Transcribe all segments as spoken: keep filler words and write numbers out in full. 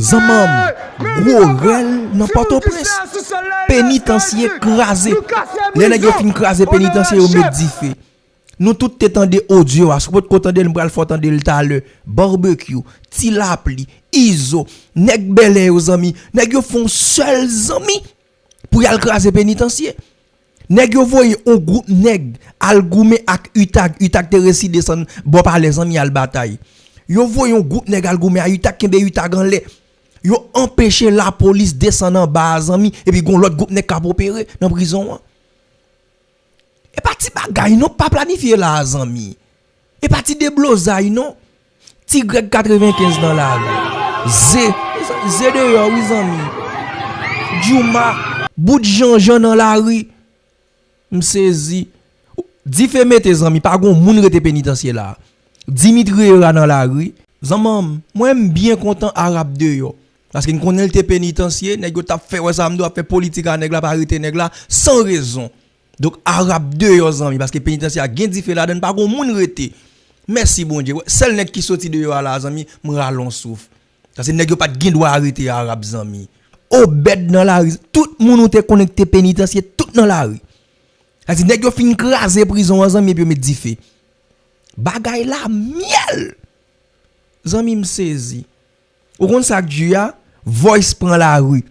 Zanmanm, gwo rèl nan Pòtoprens. Penitansye kraze. Lè nèg yo fin kraze penitansye, yo met dife. Nou tout te tande odyo a, si w potko tande l, m pral fè w tande l talè. Barbecue, Ti Lapli, Izo, nèg Bèlè yo, zanmi. Nèg yo fè yon sèl, zanmi, pou y al kraze penitansye. Nèg yo voye yon gwoup nèg al goumen ak Utag. Utag te resi desann bò palè, zanmi, al batay. Yo voye yon gwoup nèg al goumen a Utag, kenbe Utag anlè. Yo anpeche lapolis desann anba a, zanmi, epi gon lòt gwoup nèg k ap opere nan prizon an. E pa ti bagay non, pa planifye la a, zanmi. E pa ti deblozay non. Ti Grèg katrevenkenz nan lari. Ze, ze deyò wi, zanmi. Djouma, bout janjan nan lari. M sezi. Dife mete, zanmi, pa gon moun rete penitansye la. Dimitri Herrera nan lari. Zanmanm, mwen m byen kontan Arab deyò. Paske n konnen l te penitansye, nèg yo t ap fè wè sa m di w, ap fè politik a nèg la, pa rete nèg la san rezon. Donk, Arab deyò, zanmi, paske penitansye a gen dife ladan l, pa gon moun rete. Mèsi Bondye. Sèl nèg ki soti deyò a la, zanmi, m rale yon souf. Paske nèg yo pa t gen dwa arete Arab, zanmi. Obèd nan lari, tout moun ou te konnen ki te penitansye, tout nan lari. Sa di nèg yo fin kraze prizon an, zanmi, epi yo met dife. Bagay la myèl. Zanmi, m sezi. Ou konn sa k di a? Voice pran lari.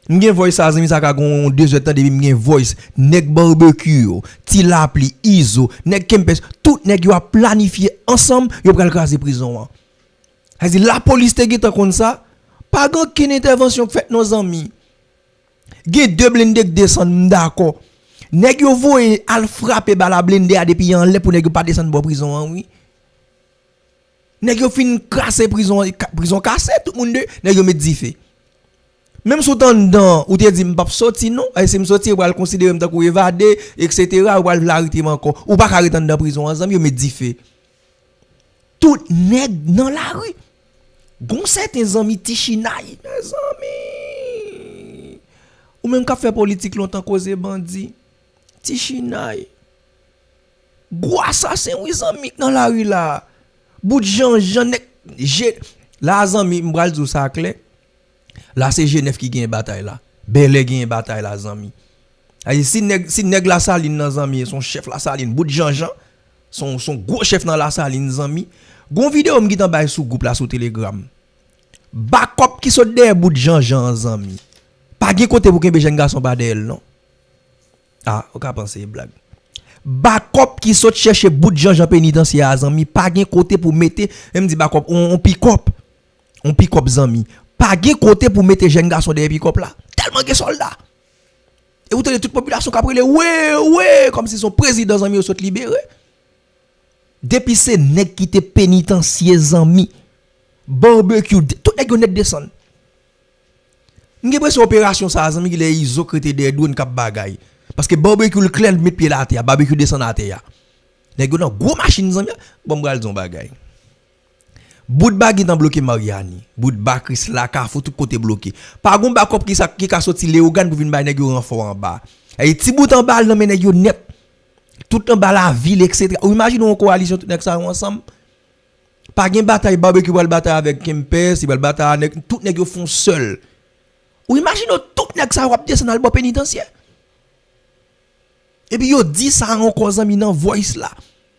M gen voice sa, zanmi, sa ka gon de zè tan depi m gen voice. Nèg Barbecue yo, Ti Lapli, Izo, nèg Kempès, tout nèg yo ap planifye ansanm, yo pral kraze prizon an. Sa di lapolis te gentan konn sa, pa gen okenn entèvansyon k fèt non, zanmi. Gen de blende k desann, m dakò. Nèg yo voye al frape bal a blende a depi anlè pou nèg yo pa desann bò prizon an, wi. Nèg yo fin kase prizon an, ka- prizon kase, tout moun de, nèg yo met dife. Menm si w t anndan, ou te di, "M p ap soti non, e si m soti, yo pral konsidere m tankou evade, et cetera, yo pral vle arete m ankò." Ou pa ka ret anndan prizon an, zanmi, yo met dife. Tout nèg nan lari. Gon sèten zanmi Ti Chinay, mezanmi. Ou menm k ap fè politik lontan, koze bandi. Ti Chinay. Gwo asasen, wi, zanmi, k nan lari la. Bout janjan, nèg, je, la, zanmi, m pral di w sa klè. La, se Jenèf ki genyen batay la. Bèlè genyen batay la, zanmi. Sa di, si nèg, si nèg Lasalin nan, zanmi, se yon chèf Lasalin, bout janjan, se yon, se yon gwo chèf nan Lasalin, zanmi. Gon videyo m gentan bay sou gwoup la, sou Telegram. Bakòp ki sot dèyè bout janjan an, zanmi. Pa gen kote pou kenbe jèn gason pa dèyè l, non. Ah, ou ka panse e blag. Bakòp ki sot chèche bout janjan penitansye a, zanmi, pa gen kote pou mete, menm di bakòp, on, on pikòp. On pikòp, zanmi. Pa gen kote pou mete jèn gason dèyè pikòp la. Tèlman gen sòlda. E ou tande tout popilasyon k ap rele, "We, we," kòmsi se yon prezidan, zanmi, yo sot libere. Depi se nèg ki te penitansye, zanmi. Barbecue, de- tout nèg yo nèt desann. M gen enpresyon operasyon sa a, zanmi, ki lè Izo k rete dèyè dwòn k ap bagay. Paske Barbecue l klè, l met pye l atè a, Barbecue desann atè a. Nèg yo nan gwo machin, zanmi. Bon, m pral di yon bagay. Bout ba gentan bloke Maryani. Bout ba Krisla, Kafou, tout kote bloke. Pa gon bakòp ki sa, ki ka soti Leyogàn pou vin bay nèg yo ranfò anba. E ti bout anba al nan men nèg yo nèt. Tout anba lavil, et cetera. Ou imajine yon kowalisyon tout nèg sa yo ansanm? Pa gen batay Barbecue pral batay avèk Kempès, li pral batay avèk tout nèg yo fè yon sèl. Ou imajine w tout nèg sa yo ap desann al bò penitansye? Epi yo di sa ankò, zanmi, nan voice la.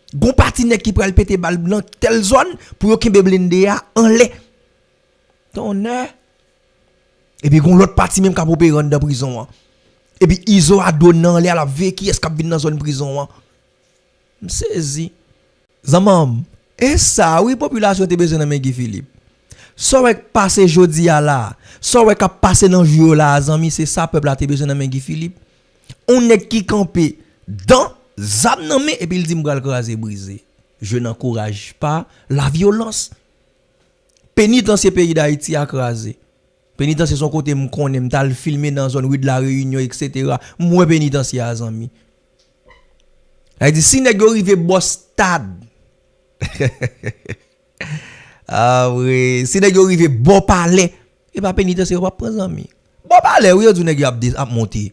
Gon pati nèg ki pral pete bal nan tèl zòn pou yo kenbe blende a anlè. Tonnè. Epi gon lòt pati menm k ap opere anndan prizon an. Epi Izo a do nan anlè a, l ap veye kiyès k ap vin nan zòn prizon an. M sezi. Zanmanm, e sa wi popilasyon te bezwen nan men Guy Philippe. Sa w wè k pase jodi a la, sa w wè k ap pase nan jou yo la a, zanmi, se sa pèp la te bezwen nan men Guy Philippe. On nèg ki kanpe dan, zam nan men, epi l di, "M pral kraze brize. Je n'encourage pas la violence." Penitansye peyi Dayiti a kraze. Penitansye se yon kote m konnen, m t al filme nan zòn ri de la Reyinyon, et cetera. M wè penitansye a, zanmi. Sa vle di, si nèg yo rive bò stad, ah, vre, si nèg yo rive bò palè, e pa penitansye yo p ap pran, zanmi. Bò palè, wi, yo di w nèg yo ap de- ap monte.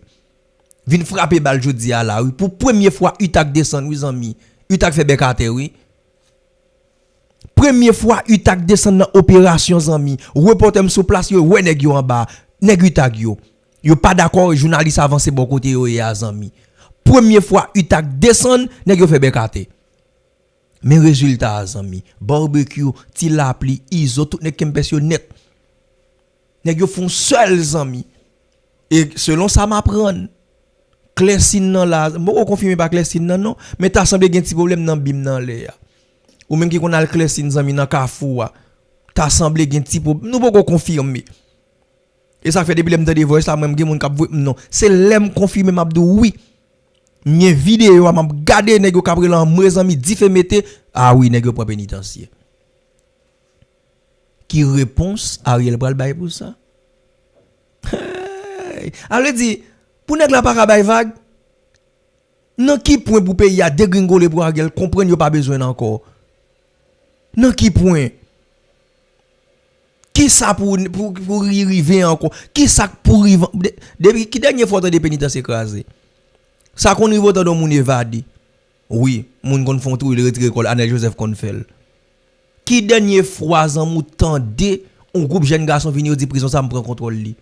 Vin frape bal jodi a la, wi. Pou premye fwa, Utag desann, wi, zanmi. Utag fè bèk atè, wi. Premye fwa UTAG desann nan operasyon, zanmi, repòtè m sou plas yo, wè nèg yo anba, nèg UTAG yo. Yo pa dakò jounalis avanse bò kote yo ye a, zanmi. Premye fwa UTAG desann, nèg yo fè bèk atè. Men rezilta a, zanmi. Barbecue, Ti Lapli, Izo, tout nèg Kempès yo nèt. Nèg yo fè yon sèl, zanmi. E selon sa m aprann, Klèsin nan la, m poko konfime pa Klèsin nan non, men ta sanble gen ti pwoblèm nan bim nan anlè a. Ou menm ki konn al Klèsin, zanmi, nan Kafou a, ta sanble gen ti pwoblèm, nou poko konfime. E sa k fè depi lè m tande voice la, mwen m gen moun k ap voye m non. Se lè m konfime m ap di w wi. M gen videyo a, m ap gade nèg yo k ap rele anmwe, zanmi, dife mete. A wi, nèg yo pran penitansye. Ki repons Ariel pral bay pou sa? Hey! A vle di, pou nèg la pa ka bay vag? Nan ki pwen pou peyi a degringole pou Ariel konprann yo pa bezwen l ankò? Nan ki pwen? Kisa pou, pou, pou ri-, rive ankò? Kisa k pou rive? De-, depi ki dènye fwa w tande penitansye kraze? Sa konn rive w tande yon moun evade. Wi, moun konn fè yon twou, li retire kò l, Anèl Jozèf konn fè l. Ki dènye fwa, zanmi, w tande yon gwoup jèn gason vini, yo di prizon sa m pran kontwòl li?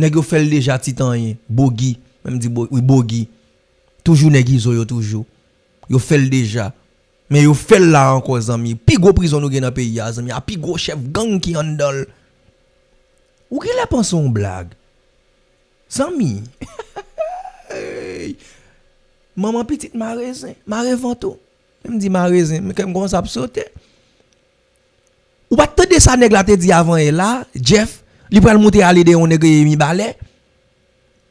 Nèg yo fè l deja, Titanyen, Bogi, men m di Bo-, wi, Bogi. Toujou nèg Izo yo toujou. Yo fè l deja. Men yo fè l la ankò, zanmi. Pi gwo prizon nou gen nan peyi a, zanmi, a pi gwo chèf gang ki anndan l. Ou genlè panse yon blag. Zanmi. Manman pitit mare zen, mare vant ou. Men m di mare zen, men kè m kòmanse ap sote. Ou pa t tande sa nèg la te di avan yè la, Jeff, li pral moute ale dèyè yon nèg rele Mibalè.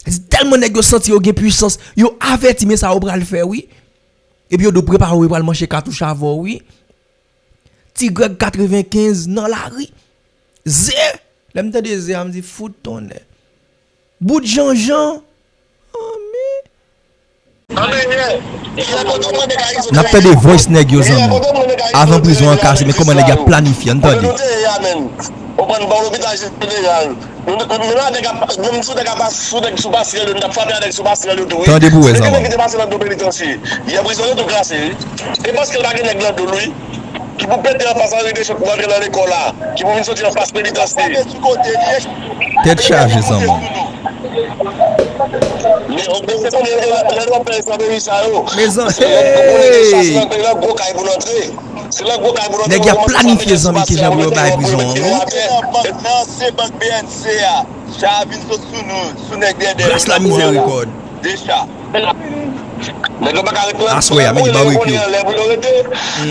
Li di tèlman nèg yo santi yo gen pwisans, yo avèti men sa yo pral fè wi. Epi yo di w prepare w, yo pral manche katouch avè w wi. Ti Grèg katrevenkenz nan lari. Ze! Lè m tande ze a, m di fout tonnè. Bout janjan. Anmè. N ap tande voice nèg yo, zanmi. Avan prizon an kase, men kòman nèg y ap planifye, ann tande. Ou konprann, ba w lopital jeneral. Nou, nou, nou, menm nèg ap, menm sou nèg ap, sou nèg sou pasrèl yo, nou t ap frape a nèg sou pasrèl yo tou, wi. Tande pou wè, zanmi. Gen nèg ki te pase nan do penitansye. Yè prizon yo tou klase, wi. E paske l pa gen nèg nan do l, wi. Ki pou pete anfas Henri Deschamps pou antre nan lekòl la. Ki pou vin soti anfas penitansye. Tèt chaje, zanmi. Men, men se konnen lè, lè nou ap fè estratèji sa yo. Mezan-, se lè nou konnen deja, se nan, se nan gwo kay pou n antre. Se nan gwo kay pou n antre. Nèg y ap planifye, zanmi, kijan pou yo bay prizon an, wi. Nan se bank B N C a. Cha a vin sot sou nou, sou nèg dèdè yo. Gras la mizèrikòd. Deja. Nèg yo pa ka ret nan, aswè a, men gen barbecue. Lè pou yo rete.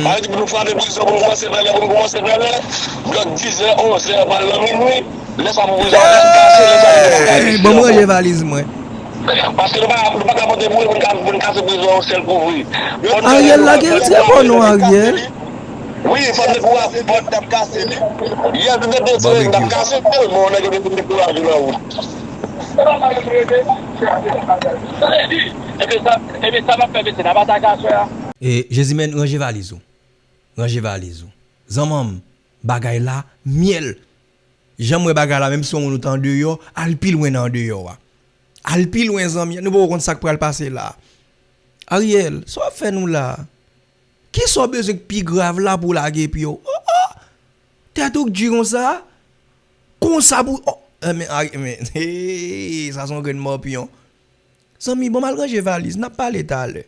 Parèt pou nou frape prizon, pou nou kòmanse vèlè, pou nou kòmanse vèlè. Blòk dizè, onzè, pral nan minwi. Lè sa pou prizon an kase, lè sa pou prizon an kase. Hey, ban m ranje valiz mwen. Paske nou pa, nou pa ka pote boure pou n ka, pou n kase prizon an yon sèl kou, wi. Ariel lage l trè bon non, Ariel. Wi, fò n dekouraje, fò n t ap kase li. Yè, nou te di n t ap kase l, bon, nèg yo te vin dekouraje nan wout. Ebyen sa, ebyen sa m ap fè, mesye, n ap atake aswè a. E, Jezimèn, ranje valiz ou. Ranje valiz ou. Zanmanm, bagay la, myèl. Jan m wè bagay la, menm si yon moun ou te andeyò, al pi lwen nan andeyò a. Al pi lwen, zanmi. Nou poko konn sa k pral pase la. Ariel, sa w ap fè nou la? Kisa w bezwen k pi grav la pou w lage pye w? Oh, oh! Tèt ou k di konsa? Konsa pou, oh! Eh, men, Ari-, men, hey, sa se yon grenn mòpyon. Zanmi, bon, m al ranje valiz. N ap pale talè.